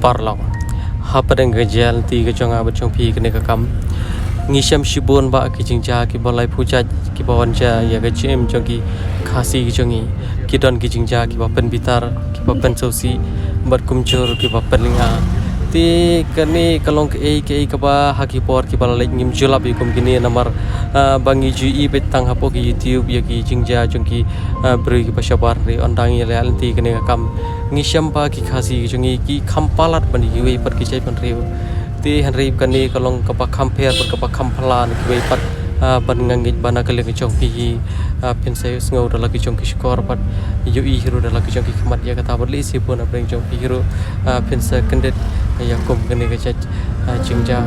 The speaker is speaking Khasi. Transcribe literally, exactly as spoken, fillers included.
paralok. Hapdeng ka jia lynti ka jong nga bad jong phi kane ka kam, ngi shem shibun ba ki jingjia kiba laiphew jait kiba wan jia ïa ka jingim jong ki Khasi ki jong ngi. Ki don ki jingjia kiba pynbitar, kiba pynsngewsih bad kumjuh kiba pynlynga. Te kane ka long kaei kaei kaba ha ki por kiba la leit ngim ju lap ïa kum kine namar, ah, ba ngi ju i beit tang hapoh ki YouTube ïa ki jingjia jong ki, ah, briew kiba shabar, hynrei ynda ngi la ïaid lynti kane ka kam, ngi shem ba ki Khasi ki jong ngi ki kham palat ban ïa kiwei pat ki jaitbynriew. Te hynrei kane ka long kaba kham pher bad kaba kham phylla na kiwei pat, ah, bad nga ngeit ba na ka liang ka jong phi hi, ah, phin sa ïohsngew da la ki jong ki shkor bad ïohi hi ruh da la ki jong ki khmat ïa kata, bad lehse bun hapdeng jong phi hi ruh, ah, phin sa kyndit ïa kum kane ka jait, ah, jingjia.